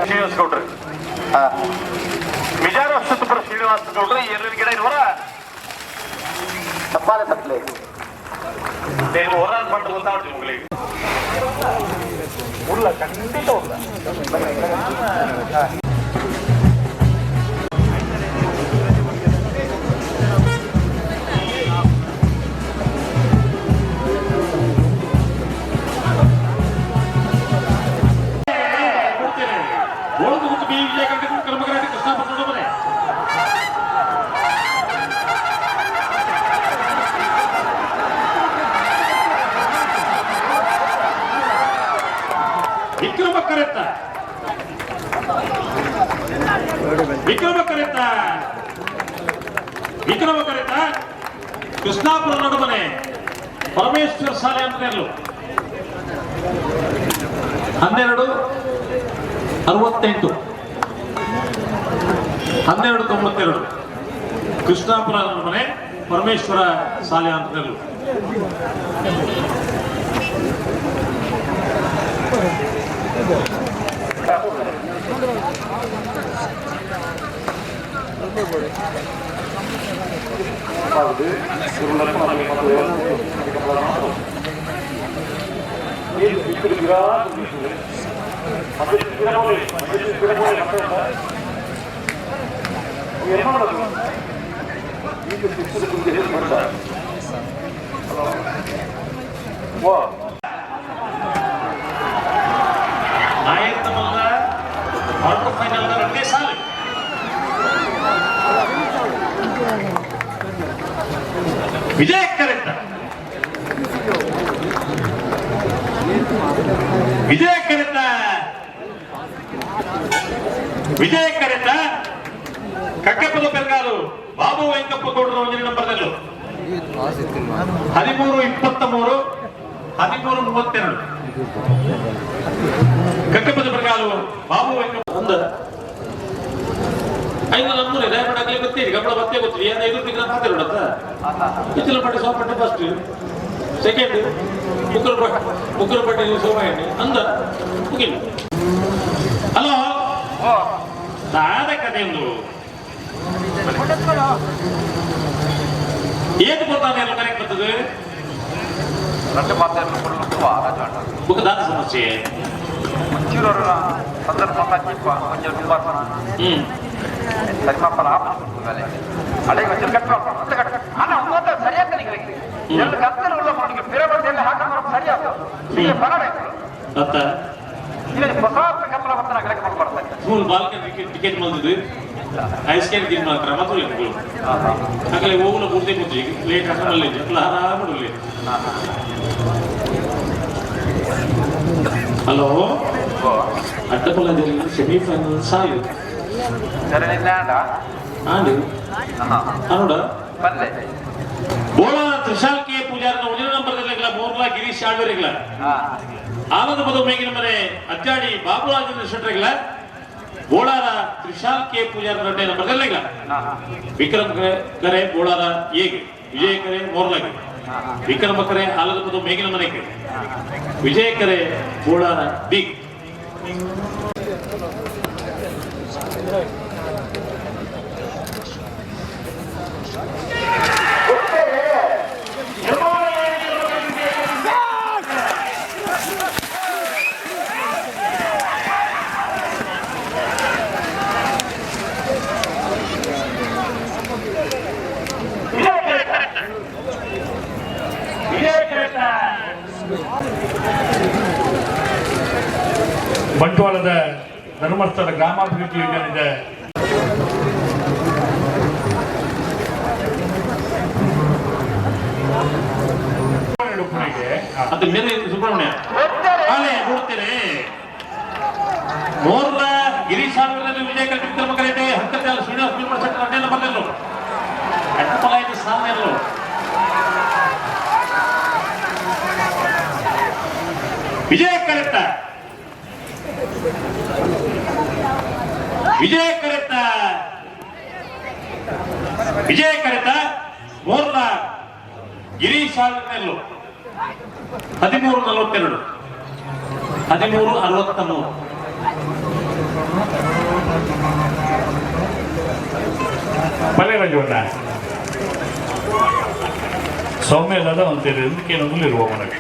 ಶ್ರೀನಿವಾಸ ಗೌಡ್ರು. ಮಿಜಾರ ಅಶ್ವತ್ಥಪುರ ಶ್ರೀನಿವಾಸ ಗೌಡ್ರು ಎರಡು ಗಿಡ ಇರುವರ. ಚಪ್ಪಾಳೆ ತಪ್ಪಲೆ. ಹೊರ ಬಂದು ಗೊತ್ತಾಗ್ತದೆ ಮಗಳಿಗೆ. ಉಲ್ಲ, ಖಂಡಿತ ಉಲ್ಲ. ಕೊಡ್ತೇನೆ. ಬೋಳದ ಗುತ್ತು ಬಿ ವಿಜಯ ಕರ್ನಾಟಕ ಕರ್ಮಕರಾಟಿ ಕೃಷ್ಣಾಪಟ್ಟಣ ಮನೆ. ವಿಕ್ರಮ ಕರೆತ್ತ, ವಿಕ್ರಮ ಕರೆತ್ತ, ವಿಕ್ರಮ ಕರೆತ್ತ. ಕೃಷ್ಣಾಪುರ ನಡುಮನೆ ಪರಮೇಶ್ವರ ಶಾಲೆ ಅಂತ. 12:68, 12:92. ಕೃಷ್ಣಾಪುರ ಮನೆ ಪರಮೇಶ್ವರ ಶಾಲೆ ಅಂತ. ನಾಯಕಮಲ್ಲ ಕ್ವಾರ್ಟರ್ ಫೈನಲ್ ಎರಡನೇ ಸಾಲು. ವಿಜಯ ಕರೆಕ್ಟ್, ವಿಜಯ ಕರೆತ, ವಿಜಯ ಕರೆತ. ಕಕ್ಕಪ್ಪದ ಪೆರ್ಗಾಲು ಬಾಬು ವೆಂಕಪ್ಪ ಗೌಡರ ಒಂದನೇ ನಂಬರ್ನಲ್ಲೂ. 13:23, 13:32. ಕಕ್ಕಪ್ಪದ ಪೆರ್ಗಾಲು ಬಾಬು ವೆಂಕಪ್ಪ. ಒಂದು ಐದು ನಮ್ಮೂರು ಡೈಮಂಡ್ ಆಗಲಿ ಗೊತ್ತೀರಿ, ಗಬ್ಬಳ ಬತ್ತೆ ಗೊತ್ತೀರಿ. ಏನು ಐದು ತಿಂಗಳ ಮಾತಾಡೋಣ. ಇಚ್ಚಿಲ ಪಟ್ಟಿ ಸೋಮಪಟ್ಟಿ ಫಸ್ಟ್, ಸೆಕೆಂಡ್ ಮುಕ್ಕರು ಮುಕ್ಕರು ಪಟ್ಟಿ ಸೋಮಾಯಣ್ಣಿ ಅಂದ ಮುಗಿಲು. ಹಲೋ, ದಾದ ಕಥೆ ಒಂದು. ಏತು ಕೊಡ್ತಾನೆ ಎಲ್ಲ ಕರೆಕ್ಟ್ ಬರ್ತದೆ. రెండు ಮಾತಾಡಲು ರಾಜ. ಬುಕ್ ದಾದ ಸಮಸ್ಯೆ. ಮುಂಚೂರವರ ಸಂದರ್ಭ ಚಿಪ್ಪ ಒಂಜಿ ವಿಮರ್ಶನ. ಸರಿಮಪ್ಪನ ಆಪುಜಿ ಅಡೆ ಒಂಚೂರು ಕಟ್ ಮಾಡ್ಕೊಂಡು ಮತ್ತೆ ಕಟ್ ಅಣ್ಣ ಒಂದು ಸರಿಯಾದ ನಿಮಗೆ ಎರಡು ಕತ್ತಲು ಉಳ್ಳ ಮಾಡಿ ಬೇರೆ ಬಟ್ಟೆ ಎಲ್ಲ ಹಾಕೊಂಡು ಸರಿಯಾದ ಈಗ ಬರಡ. ಅತ್ತ. ಇಲ್ಲ, ಹೊಸ ಕಪ್ಪಲ ಮತ್ತೆ ನಗರಕ್ಕೆ ಮಾಡ್ಬಾರ್ದು. ಮೂರು ಬಾಲ್ಕನಿ ಟಿಕೆಟ್ ಬಂದಿದ್ದು ಐಸ್ can ತಿನ್ ಮಾತ್ರ ಮತ್ತು ಮಗಳು ಅಕಲೆ ಹೋಗುಲ ಪೂರ್ತಿ ಕೂತಿ ಲೇಟ್ ಹಾಕಲ್ಲ, ಅಕ್ಲ ಆರಾಮ. ಹಲೋ, ಅಡ್ಡಪಲ್ಲದಲ್ಲಿ ಸೆಮಿಫೈನಲ್ ಸಾಲು. ಸರಿ, ನಿನ್ನ ಆಂಡು ಅನುಡ. ಬಲ್ಲೆ. ಬೋಳ ತ್ರಿಶಾಲ್ ಕೆ ಪೂಜಾರಿನ ಒಂದಿನ ನಂಬರ್ದಲ್ಲಿ ಮೂರ್ಲಾ ಗಿರೀಶ್ ಆಳ್ವರಿಗಳ. ಆನಂದ ಮಧು ಮೇಗಿನ ಮನೆ ಅಜ್ಜಾಡಿ ಬಾಬುರಾಜೇಂದ್ರ ಶೆಟ್ಟರಿಗಳ. ಬೋಳಾರ ತ್ರಿಶಾಲ್ ಕೆ ಪೂಜಾರ ರಡ್ಡೆ ನಂಬರ್ದಲ್ಲಿ. ವಿಕ್ರಮ್ ಕರೆ ಬೋಳಾರ ಏಗೆ, ವಿಜಯ ಕರೆ ಮೋರ್ಲಾಗೆ, ವಿಕ್ರಮ ಕರೆ ಆಲದ ಮಧು ಮೇಗಿನ ಮನೆಗೆ, ವಿಜಯ ಕರೆ ಬೋಳಾರ ಬಿಗ್. ಬಂಟ್ವಾಳದ ಧರ್ಮಸ್ಥಳ ಗ್ರಾಮಾಭಿವೃದ್ಧಿ ಯೋಜನೆ ಇದೆ. ಅದು ಮೇಲೆ ಸುಬ್ರಹ್ಮಣ್ಯ ಅಲೆ ನೋಡ್ತೇನೆ. ಮೋರ್ಲ ಗಿರೀಶ್ ಸಾಗರದಲ್ಲಿ ವಿಜಯ ಕರೆ ವಿಕ್ರಮ ಕರೆಟೆ ಹಕ್ಕತ್ತೆ ಶ್ರೀನಿವಾಸ ನಿರ್ಮಲ ಶೆಟ್ಟರ್ ಅಡ್ಡೆಲ್ಲ ಬಂದಿಲ್ಲ. ಅಡ್ಡಪಲ ಇದು ಸಾಲ. ವಿಜಯ ಕರೆತ್ತ, ವಿಜಯ ಕರೆತ್ತ, ವಿಜಯ ಕರೆತ. ಮೋರ್ಲ ಗಿರೀಶ್ ಆಳ್ವೆರ್ನೆಲ್ಲು 13:42, 13:63. ಪಲ್ಲೆ ರಾಜವಣ್ಣ ಸೌಮ್ಯ ದಾದ ಅಂತೇಳಿ ಏನೊಂದು ಇರುವ ಮನಕ.